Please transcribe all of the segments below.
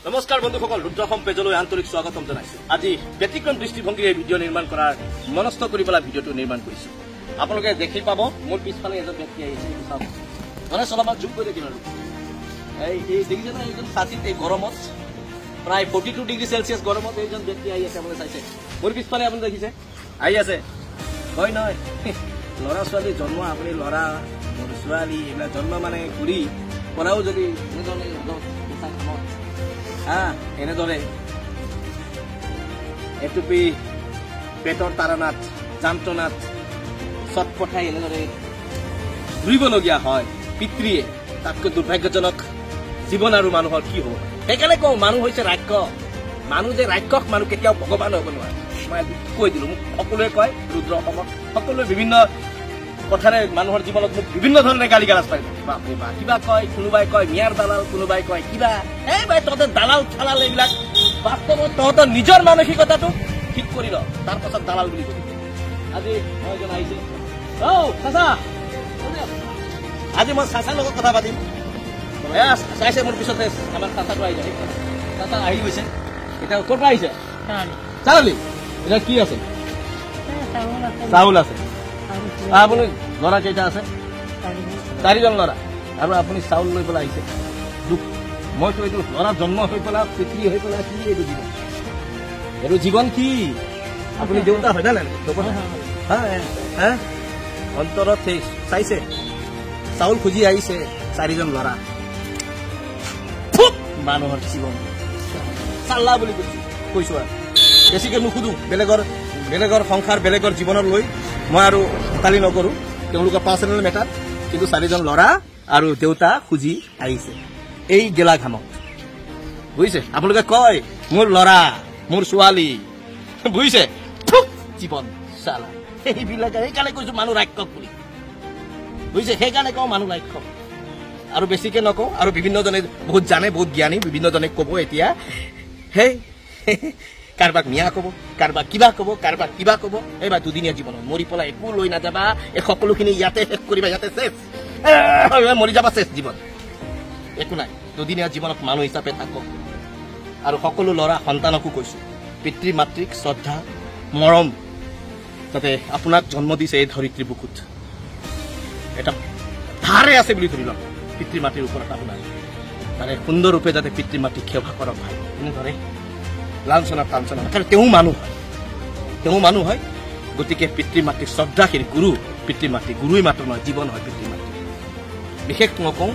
নমস্কাৰ বন্ধুসকল, ৰুদ্ৰসম পেজলৈ আন্তৰিক স্বাগতম জনাইছো। আজি ব্যতিক্ৰম দৃষ্টিভংগীৰে ভিডিঅ' নিৰ্মাণ কৰাৰ মনস্থ কৰি পেলাই ভিডিঅ'টো নিৰ্মাণ কৰিছো। আপোনালোকে দেখি পাব মোৰ পিছফালে এজন ব্যক্তি আহিছে, এইটো চাওক। গণেশ, অলপমান জুম কৰি দিম আৰু এই দেখিছে নহয়, এইজন ছাতিত এই গৰমত প্ৰায় 42 ডিগ্ৰী চেলচিয়াছ গৰমত এইজন ব্যক্তি আহি আছে। আপোনালোকে চাইছে মোৰ পিছফালে, আপুনি দেখিছে আহি আছে। হয় নহয়, ল'ৰা ছোৱালী জন্ম, আপুনি ল'ৰা মোৰ ছোৱালী এইবিলাক জন্ম মানে ঘূৰি পৰাও যদি এনেধৰণে হা এনেদৰে এটুপি পেটৰ তাৰণাত যান্ত্ৰণাত চটপঠাই এনেদৰে ঘূৰিবলগীয়া হয় পিতৃয়ে, তাতকৈ দুৰ্ভাগ্যজনক জীৱন আৰু মানুহৰ কি হ'ব? সেইকাৰণে কওঁ মানুহ হৈছে ৰাক্ষস। মানুহ যে ৰাক্ষস, মানুহ কেতিয়াও ভগৱান হ'ব নোৱাৰে। মই কৈ দিলো, মোক সকলোৱে কয় ৰুদ্ৰ অসমত সকলোৱে বিভিন্ন কথাৰে মানুহৰ জীৱনত মোক বিভিন্ন ধৰণে গালি গালাজ পাই থাকে। বাপৰে বাপ, কিবা কয়, কোনোবাই কয় মিয়াৰ দালাল, কোনোবাই কয় কিবা। এই ভাই, তহঁতে দালাল চালাল এইবিলাক বাস্তৱত তহঁতৰ নিজৰ মানসিকতাটো ঠিক কৰি ল, তাৰ পাছত দালাল বুলি কবি। আজি মই এজন আহিছে, ঔ চাচা, আজি মই চাচাৰ লগত কথা পাতিম। চাইছে মোৰ পিছতে আমাৰ চাচাটো আহি যায়। চাচা আহি গৈছে। এতিয়া ক'ৰ পৰা আহিছে? চাৰালি। এতিয়া কি আছে? চাউল আছে। আপুনি ল'ৰা কেইটা আছে? চাৰিজন ল'ৰা। আৰু আপুনি চাউল লৈ পেলাই আহিছে। দুখ, মইতো এইটো ল'ৰা জন্ম হৈ পেলাই পিতৃ হৈ পেলাই কি এইটো জীৱন, এইটো জীৱন কি? আপুনি দেউতা হয় নে নাই? অন্তৰত সেই চাইছে, চাউল খুজি আহিছে চাৰিজন ল'ৰা। মানুহৰ জীৱন চাল্লা বুলি কৈছো আৰু বেছিকে নুসুধো। বেলেগৰ সংসাৰ, বেলেগৰ জীৱনৰ লৈ মই আৰু তালি নকৰো, তেওঁলোকৰ পাৰ্চনেল মেটাৰ। কিন্তু চাৰিজন ল'ৰা আৰু দেউতা খুজি আহিছে এই গেলা ঘামত, বুজিছে? আপোনালোকে কয় মোৰ ল'ৰা, মোৰ ছোৱালী, বুজিছে? জীৱন চালা সেইবিলাকে। সেইকাৰণে কৈছো মানুহ ৰাক্ষস বুলি, বুজিছে? সেইকাৰণে কওঁ মানুহ ৰাক্ষস। আৰু বেছিকে নকওঁ। আৰু বিভিন্নজনে বহুত জানে, বহুত জ্ঞানী, বিভিন্নজনে ক'ব এতিয়া, সেই কাৰোবাক মিয়া ক'ব, কাৰোবাক কিবা ক'ব, কাৰোবাক কিবা ক'ব। এইবাৰ দুদিনীয়া জীৱনত মৰি পেলাই একো লৈ নাযাবা, এই সকলোখিনি ইয়াতে শেষ কৰিবা, ইয়াতে শেষ, মৰি যাবা, শেষ জীৱন, একো নাই। দুদিনীয়া জীৱনত মানুহ হিচাপে থাকক। আৰু সকলো ল'ৰা সন্তানকো কৈছো, পিতৃ মাতৃক শ্ৰদ্ধা মৰম, যাতে আপোনাক জন্ম দিছে এই ধৰিত্ৰী বুকুত, এটা ধাৰে আছে বুলি ধৰি লওক পিতৃ মাতৃৰ ওপৰত আপোনাৰ, তাৰে সুন্দৰৰূপে যাতে পিতৃ মাতৃক সেৱা কৰক ভাই। এনেদৰে লাঞ্ছনা টাঞ্চনা, কাৰণ তেওঁ মানুহ হয়, তেওঁ মানুহ হয়। গতিকে পিতৃ মাতৃক শ্ৰদ্ধাশীল গুৰু, পিতৃ মাতৃ গুৰুই মাত্ৰ নহয়, জীৱন হয় পিতৃ মাতৃ। বিশেষ নকওঁ,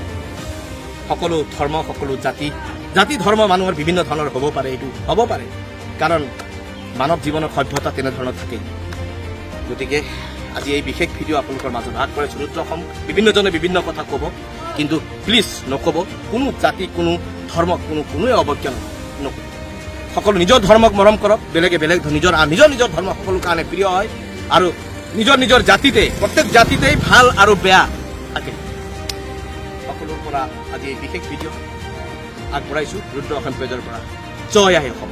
সকলো ধৰ্ম, সকলো জাতি, জাতি ধৰ্ম মানুহৰ বিভিন্ন ধৰণৰ হ'ব পাৰে, এইটো হ'ব পাৰে, কাৰণ মানৱ জীৱনৰ সভ্যতা তেনেধৰণৰ থাকেই। গতিকে আজি এই বিশেষ ভিডিঅ' আপোনালোকৰ মাজত আগবঢ়াইছো। ৰুদ্ৰ অসম বিভিন্নজনে বিভিন্ন কথা ক'ব, কিন্তু প্লিজ নক'ব কোনো জাতি, কোনো ধৰ্মক কোনোৱে অৱজ্ঞা নকৰিব। সকলো নিজৰ ধৰ্মক মৰম কৰক, বেলেগে বেলেগ নিজৰ নিজৰ নিজৰ ধৰ্ম সকলো কাৰণে প্ৰিয় হয়। আৰু নিজৰ নিজৰ জাতিতে, প্ৰত্যেক জাতিতেই ভাল আৰু বেয়া থাকে। সকলোৰ পৰা আজি এই বিশেষ ভিডিঅ' আগবঢ়াইছো ৰুদ্ৰ অসম পেজৰ পৰা। জয় আহে অসম।